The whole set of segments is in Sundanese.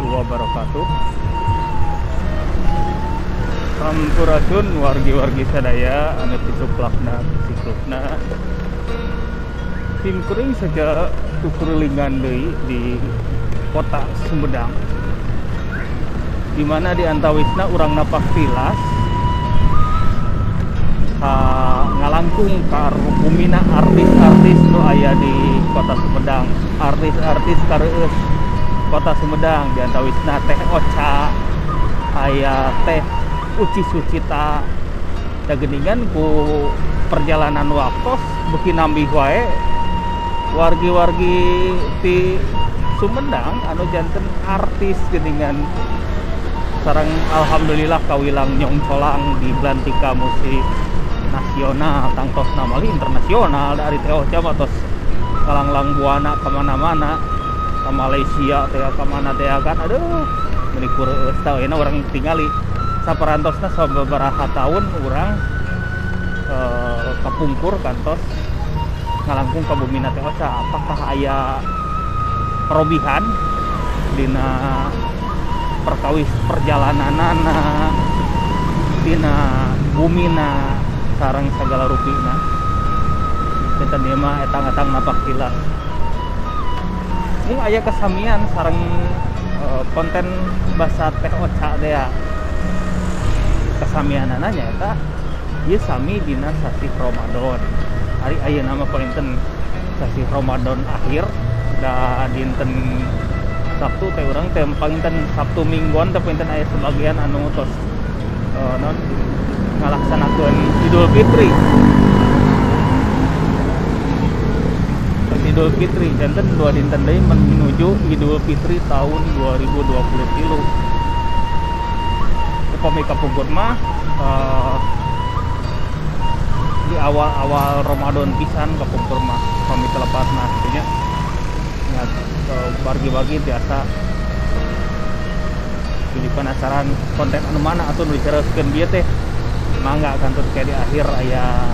Wabarakatuh. Sampurasun wargi-wargi sadaya anu pisuplakna pisiklukna. Sim kuring saja kukurilingan deui di kota Sumedang, di mana di antawisna urang napak tilas ngalangkung ka bumina artis-artis nu aya di kota Sumedang, artis-artis kareueus kota Sumedang, di antawisna Teh Ocha, aya Teh Uci Sucita. Da geuningan ku perjalanan waktos beuki nambih wae wargi-wargi ti Sumedang anu janten artis geuningan. Sareng alhamdulillah kawilang nyongcolang di Blantika musik nasional, tangtosna malih internasional. Dari Teh Ocha mah tos kalanglang buana kemana-mana, ke Malaysia teh, ka mana teh kan, aduh meuni kureueus tah ayeuna urang tingali saparantosna sababaraha tahun urang kapungkur kantos ngalangkung ka bumina Teh Ocha. Apakah aya perobihan dina perkawis perjalananana, dina bumina sareng sagala rupina? Kita dia mah etang-etang napak tilas mung aya kesamian sareng konten basa Teh Ocha teh ya. Kesamianana nyaeta ieu sami dina sasih Ramadan. Ari ayeuna mah palinten sasih Ramadan akhir da dinten Sabtu teh urang teh palinten Sabtu Mingguan teh palinten aya sebagian anu tos non ngalaksanakeun Idul Fitri. Idul Fitri janten dua dinten deui menuju Idul Fitri tahun 2023. Upami kapungkur mah di awal-awal Ramadan pisan kapungkur mah pami telepatna kitu nya. Nya bagi-bagi biasa jadi penasaran konten anu mana atuh nu dicareuskeun bieu teh. Mangga kantun kayak di akhir aya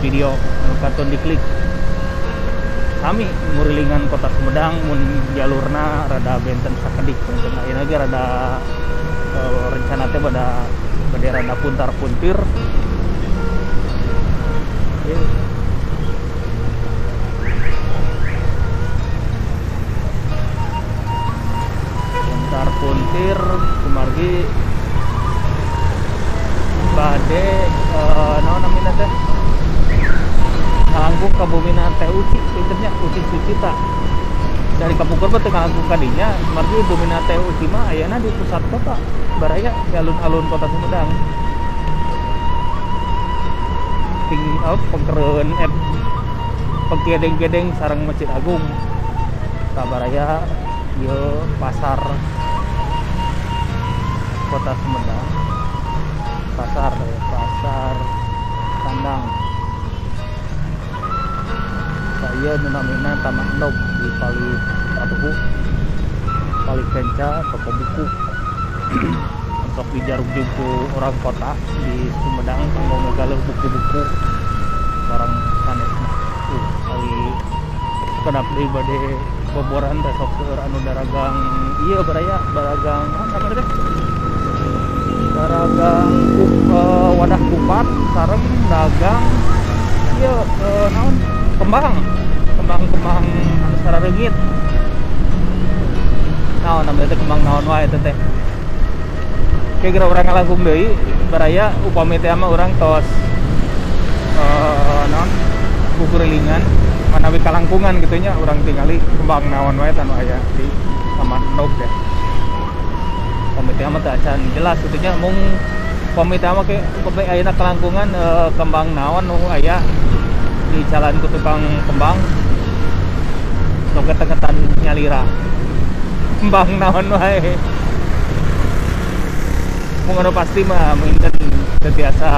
video anu kantun diklik. Sami ngurilingan kota Sumedang mun jalurna rada benten sakedik benten ayeuna ge rada rencana teh pada bade rada puntar-puntir. Puntar-puntir kumargi bade naon namina teh ngalangkung ka bumina Teh Uci pinternya Uci Sucita. Dari kapungkur mah teu ngalangkung ka dinya, kumargi bumina Teh Uci mah ayana di pusat kota baraya di alun-alun kota Sumedang. Ting pengkereun pengkedeng-gedeng sareng Masjid Agung. Kabaraya ieu pasar kota Sumedang. Pasar pasar kandang. Saya nu namina Taman Endog di Pali Aduh, Pali Kenca toko buku. Untuk dijarug ku orang kota di Sumedang kanggo ngagaleuh buku-buku barang sanesna. Kali kedap deui bade boboran teh sok seueur anu daragang ieu baraya daragang naon namanya teh? Daragang wadah kupat sareng dagang ieu naon? Kembang, kembang-kembang anu sarareungit. Naon namanya teh kembang naon wae teh teh. Kayak geura urang ngalangkung deui baraya upami teh mah urang tos naon kukurilingan manawi kalangkungan kitu nya urang tingali kembang naon wae tanu aya di Taman Endog teh. Upami teh mah teu acan jelas kitu nya mung upami teh mah ke upami ayeuna kalangkungan kembang naon nu aya di jalan ku tukang kembang sok ketengetan nyalira kembang naon wae. Mung anu pasti mah minten teu tiasa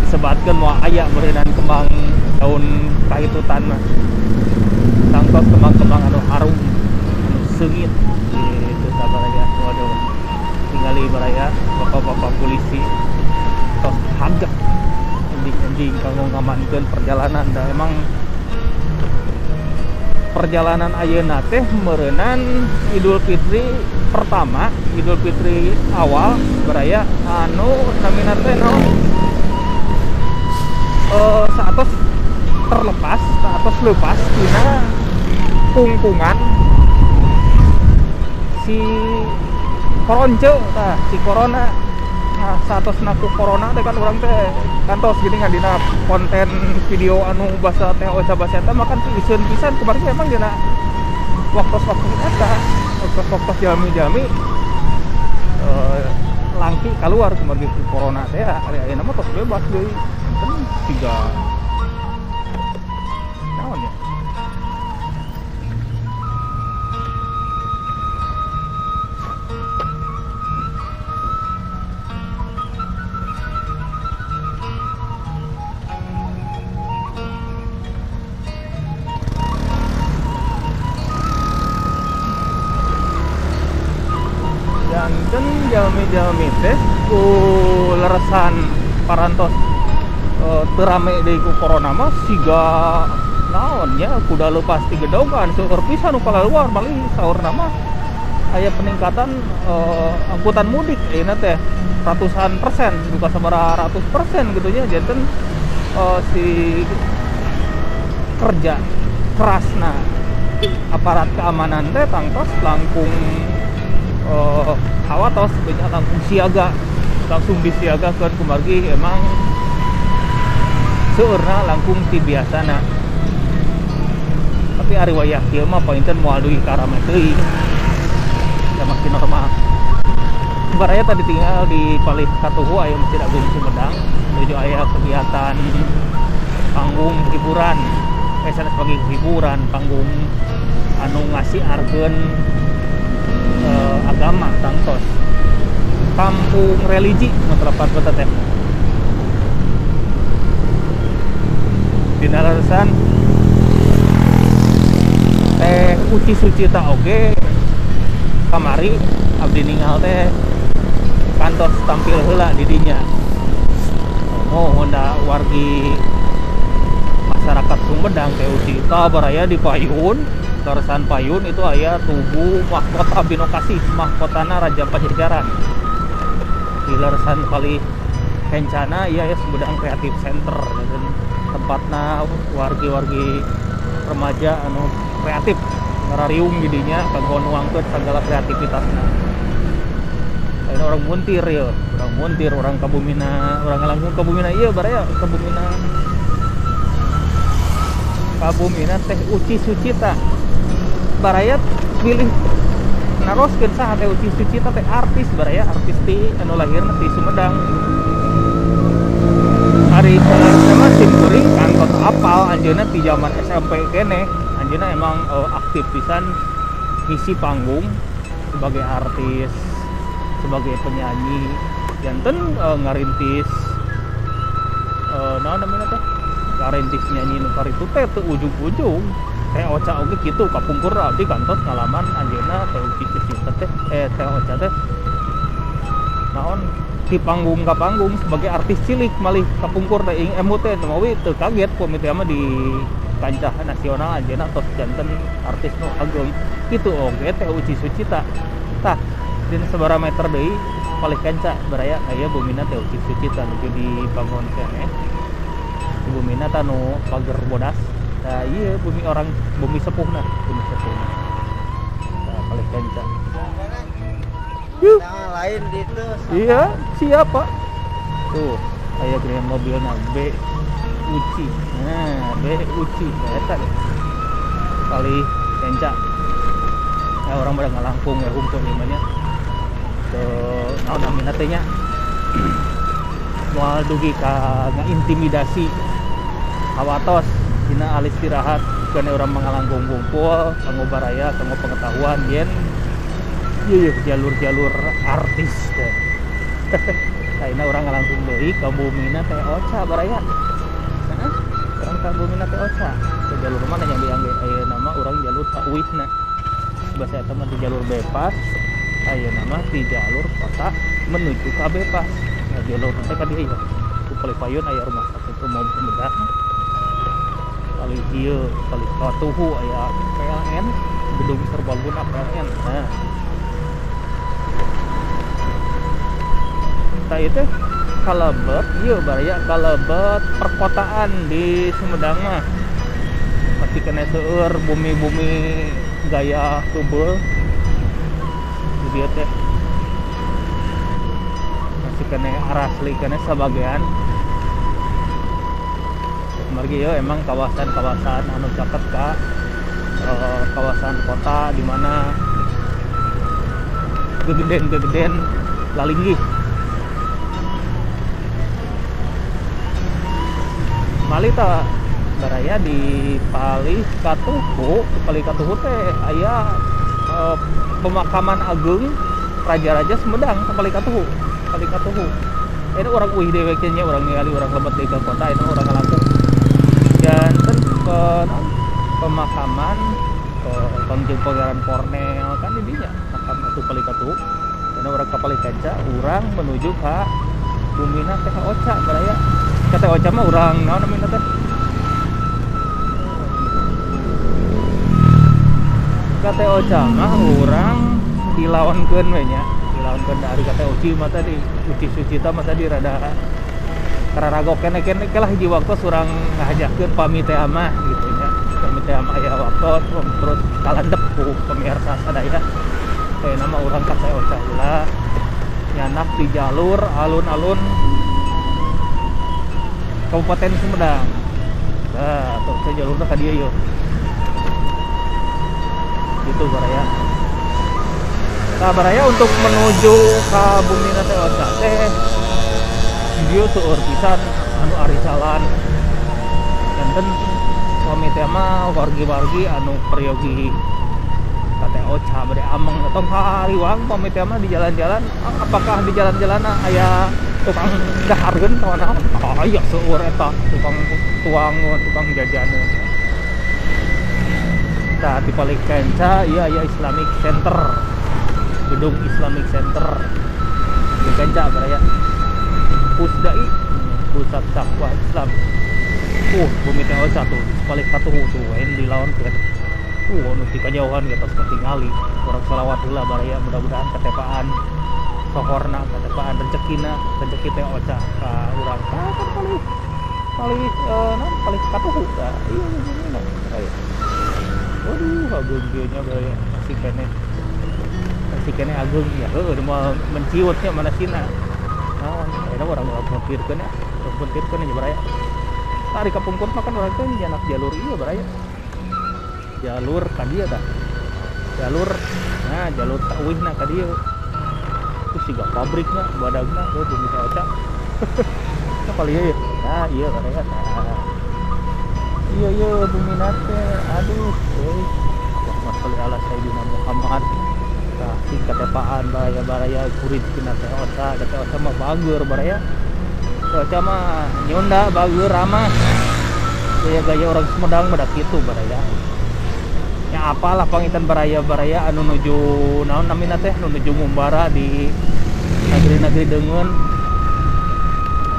disebatkeun moal aya meureunan kembang daun kahitutan mah. Tangtos kembang-kembang anu harum, anu seungit gitu tah baraya. Waduh, tingali baraya bapak-bapak polisi tos hagek anjing-anjing kanggo ngamankeun perjalanan. Da emang Perjalanan ayeuna teh meureunan Idul Fitri pertama, Idul Fitri awal baraya anu namina teh naon? Saatos terlepas, saatos lepas tina kungkungan si koronce tah, si corona. Nah, saatosna ku corona teh kan urang teh kantos gini ngan dina konten video anu basa teh Ocha basa eta mah kan iseun pisan kemarin emang dina waktos-waktos eta, waktos-waktos jalmi-jalmi langki keluar kumargi ku corona teh ari ayeuna mah tos bebas deui. Enten tiga naon ya? Janten jalmi-jalmi teh ku leresan parantos teu rame deui ku corona mah siga naon nya kuda leupas ti gedogan seueur pisan nu kaluar malih saurna mah aya peningkatan angkutan mudik ayeuna teh ratusan persen duka sabaraha ratus persen gitu nya. Janten si kerja kerasna aparat keamanan teh tangtos langkung hawatos banyak langsung siaga, langsung disiagakeun kumargi emang seueurna langkung ti biasana. Tapi ari wayah kieu mah painten moal dugi ka rame teuing, ya makin normal. Baraya tadi tinggal di palih katuhu aya Masjid Agung Sumedang menuju aya kegiatan panggung hiburan, sanes sebagai hiburan panggung anu ngasiarkeun agama tangtos kampung religi mun tepat teh. Dina leresan teh Uci Sucita oge kamari abdi ningal teh kantos tampil heula di dinya. Oh, honda wargi masyarakat Sumedang teh Uci ta baraya di payun. Leresan payun itu aya tugu mahkota Binokasih, mahkotana Raja Pajajaran. Di leresan palih kencana iya ya Sumedang Creative Center, dan tempatna wargi-wargi remaja anu kreatif ngarariung di dinya kanggo nuangkeun sagala kreativitasna. Ayeuna orang muntir ya, orang muntir, orang kabumina, orang ngalangkung kabumina ieu baraya kabumina. Kabumina teh Uci Sucita. Baraya pilih naroskeun saha teh Uci Sucita teh artis baraya, artis ti anu lahirna ti Sumedang. Ari salarasna mah sim kuring kantos apal anjeunna ti zaman SMP keneh. Anjeunna emang aktif pisan ngisi panggung sebagai artis, sebagai penyanyi. Janten ngarintis naon namina teh? Ngarintis nyanyi nu karitu teh teu ujug-ujug. Teh Ocha oge kitu kapungkur abdi kantos ngalaman anjeunna teh Uci Sucita teh teh Ocha teh naon di panggung ka panggung sebagai artis cilik malih kapungkur teh ing emut teh mawi teu kaget pami teh mah di kancah nasional anjeunna tos janten artis nu ageng kitu oge teh Uci Sucita. Tah dina sabaraha meter deui palih kenca baraya aya bumina teh Uci Sucita nuju dibangun keneh. Bumina tah nu pager bodas. Nah, iya bumi orang bumi sepuhna, bumi sepuhna. Nah, palih kenca. Yuh. Lain gitu. Iya, siapa? Tuh, aya geuningan mobilna B Uci. Nah, B Uci eta deh. Palih kenca. Nah, orang pada ngalangkung ya humpun ieu nya. Teu naon namina teh nya. Moal dugi ka ngaintimidasi hawatos dina alis istirahat kana urang mangalangkung kumpul kanggo baraya kanggo pengetahuan yen ieu jalur-jalur artis teh. Ayeuna urang ngalangkung deui ka bumina teh Ocha baraya. Heeh, urang ka bumina teh Ocha. Ke jalur mana yang diangge ayeuna mah urang jalur ka uihna. Bahasa eta mah di jalur bebas, ayeuna mah di jalur kota menuju ka bebas. Nah, jalur teh ka dieu ya. Ku palih payun aya rumah sakit umum Sumedang. Palih ieu, palih Katuhu aya PLN, gedung serbaguna PLN. Nah. Tah ieu teh kalebet ieu baraya kalebet perkotaan di Sumedang mah. Masih kena seueur bumi-bumi gaya tubel. Di dieu teh masih kena arasli kena sabagean. Margi ieu emang kawasan-kawasan anu caket ka kawasan kota di mana gegeden-gegeden lalinggih. Malih tah baraya di Palih Katuhu, Palih Katuhu teh aya pemakaman agung raja-raja Sumedang ke Palih Katuhu, Palih Katuhu. Ini orang uih dewe nya urang ningali urang lebet deui ka kota ini urang ngalangkung. Janten pemakaman Kangjeng Pangeran Cornel kan di dinya makam atuh Palih Katuhu. Karena urang ka Palih Kanca, urang menuju ka bumina Teh Oca baraya. Ka Teh Oca mah urang naon namina teh? Ka Teh Oca mah urang dilawankeun we nya, dilawankeun dari ka Teh Uci mah tadi, Uci Sucita mah tadi rada kararagok kene-kene lah hiji waktu urang ngahajakeun pami teh mah gitu nya. Pami teh mah aya waktu terus kalandep ku pemirsa sadaya. Kayak nama urang ka Teh Oca heula nyanak di jalur alun-alun Kabupaten Sumedang. Nah, tuh jalurna ka dieu yeuh. Gitu baraya. Nah, baraya untuk menuju ka bumina Teh Oca teh dieu seueur pisan anu arisalan. Janten suami teh mah wargi-wargi anu peryogi ka Teh Oca bade ameng atau hariwang pami teh mah di jalan-jalan, apakah di jalan-jalan aya tukang dahareun atau naon? Aya seueur eta tukang tuangeun, tukang jajaneun. Tah di Palih Kanca ieu aya Islamic Center. Gedung Islamic Center. Palih Kanca baraya. Pusdai, Pusat Dakwah Islam. Bumi Teh Oca tuh di Palih Katuhu tuh lain dilawankeun. Anu ti kajauhan ge tos katingali. Urang salawat heula baraya mudah-mudahan katepaan sohorna, katepaan rezekina, rezeki Teh Oca ka urang. Tah kan palih palih naon Palih Katuhu tah. Ieu bumina baraya. Waduh, ageung kieu nya baraya masih keneh. Masih keneh ageung ya heueuh moal menciutnya mana sina. Naon ayeuna urang ngapungkirkeun ya, ngapungkirkeun nya baraya. Tah di kapungkur mah kan urang teh nyanak jalur ieu baraya. Jalur ka dieu tah. Jalur nah jalur tauhna ka dieu. Terus siga pabrikna badagna heuh bumi Teh Oca. Tah palih ieu. Nah, ieu baraya tah. Iya iya bumina teh aduh euy. Allahumma sholli ala sayyidina Muhammad. Tah sing katepaan baraya-baraya kurit tina Teh Oca, da Teh Oca mah bager baraya. Teh Oca mah nyunda bager ramah. Gaya-gaya orang Sumedang mah da kitu baraya. Ya apalah pangitan baraya-baraya anu nuju naon namina teh nu nuju ngumbara di negeri-negeri deungeun.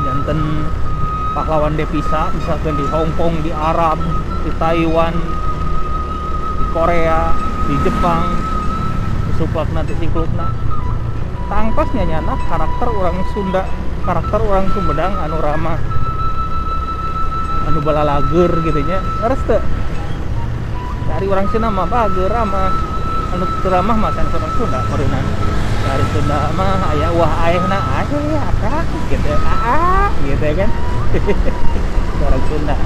Janten pahlawan devisa misalkan di Hong Kong, di Arab, di Taiwan, di Korea, di Jepang, suplakna teh singklukna. Tangtos nya nyana karakter orang Sunda, karakter orang Sumedang anu ramah, anu balalager gitu nya. Leres teu? Dari orang Sunda mah bager ramah, anu teu ramah mah sanes orang Sunda meureunna. Dari Sunda mah aya wah aehna aeh akak gitu, aa gitu ya kan. Orang Sunda.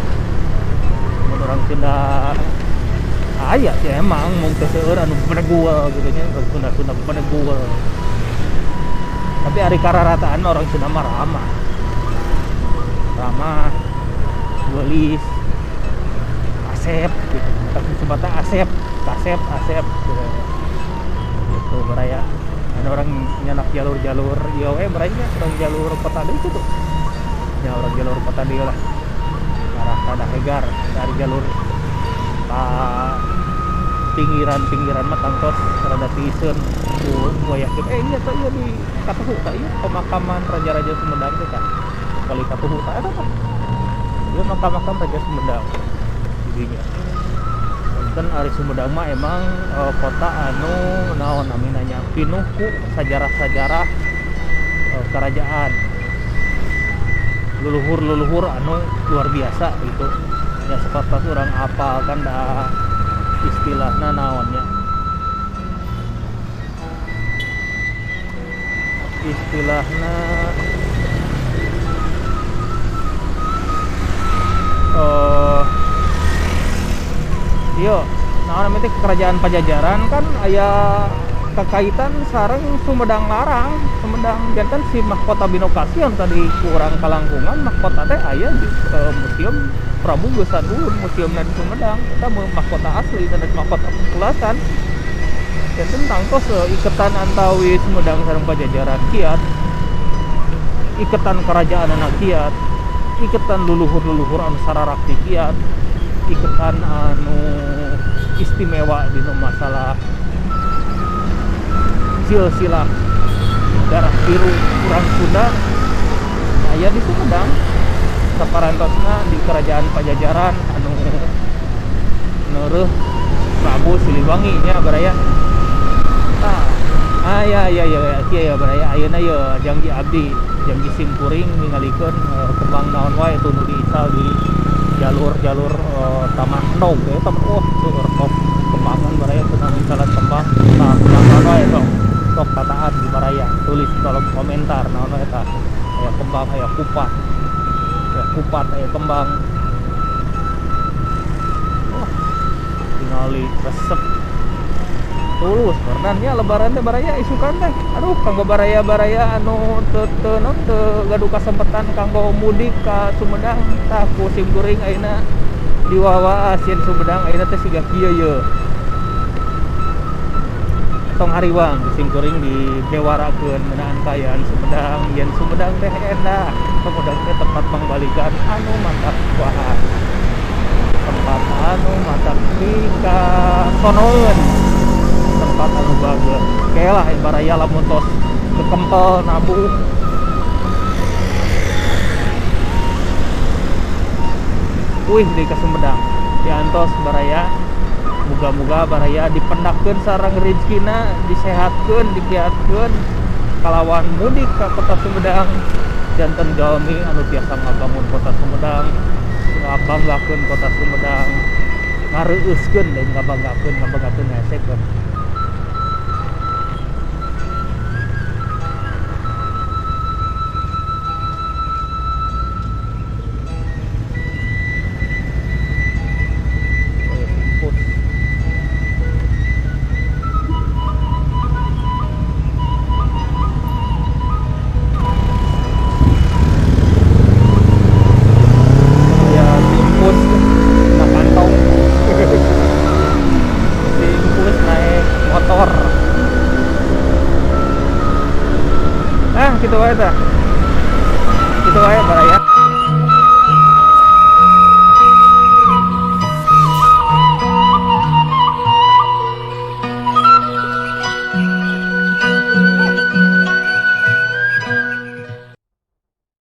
Mun orang Sunda aya sih emang mun teu seueur anu beneguel gitu nya, orang Sunda Sunda beneguel. Tapi ari kararataan mah orang Sunda mah ramah. Ramah, geulis, asep gitu. Tapi sebata asep, kasep, asep gitu. Gitu baraya. Ada orang nyanak jalur-jalur ieu we baraya orang jalur kota deui kitu. Ya orang jalur kota deui lah. Arah ka Dahegar dari jalur ka pinggiran-pinggiran mah tangtos rada tiiseun ku wayakeun. Iya teh ieu di Katuhu tah ieu pemakaman raja-raja Sumedang teh tah. Palih Katuhu tah eta tah. Ieu makam-makam Raja Sumedang. dinya. Janten ari Sumedang mah emang kota anu naon namina nya pinuh ku sajarah-sajarah kerajaan. Leluhur-leluhur anu luar biasa gitu. Ya seperti orang apal kan dah istilahna naonnya. Istilahna iya, nah namanya kerajaan Pajajaran kan aya kekaitan sareng Sumedang Larang, Sumedang janten si mahkota Binokasi yang tadi kurang kalangkungan mahkota teh aya di Museum Prabu Geusan Uhun, museumna di Sumedang, eta mahkota asli sanes mahkota pulasan. Janten tangtos iketan antawis Sumedang sareng Pajajaran kiat, iketan kerajaan kiat, iketan leluhur-leluhur anu sararakti kiat, iketan anu istimewa dina masalah silsilah darah biru urang Sunda aya di Sumedang. Saparantosna di kerajaan Pajajaran anu neureuh Prabu Siliwangi nya baraya. Tah, aya ya ya kieu ya baraya ayeuna ye janji abdi, janji simkuring ningalikeun kembang naon wae tuh nu diical di jalur-jalur Taman Endog ya, taman wah seueur top kembangan baraya teu icalan kembang. Tah, kembang naon wae sok sok tataan di baraya, tulis kolom komentar naon wae tah. Aya kembang, aya kupat. Aya kupat, aya kembang. Wah, tingali resep. Tulus berenang nya lebaran teh baraya isukan teh. Aduh, kanggo baraya-baraya anu teu teu naon teu gaduh kasempetan kanggo mudik ka Sumedang tah ku simkuring ayeuna diwawaas yen Sumedang ayeuna teh siga kieu ye. Tong hariwang simkuring dibewarakeun ngeunaan kaayaan Sumedang yen Sumedang teh endah. Sumedang teh tempat pangbalikan anu mantap kuahan. Tempat anu mantap pikasonoeun. Tempat anu bager. Oke lah baraya lamun tos kekempel nabuh. Wih di ka Sumedang. Diantos baraya muga-muga baraya dipendakkeun sareng rezekina, disehatkeun, dikiatkeun kalawan mudik ka kota Sumedang. Janten jalmi anu tiasa ngabangun kota Sumedang, ngabanggakeun kota Sumedang, ngareueuskeun lain ngabanggakeun, ngabanggakeun ngaesekeun.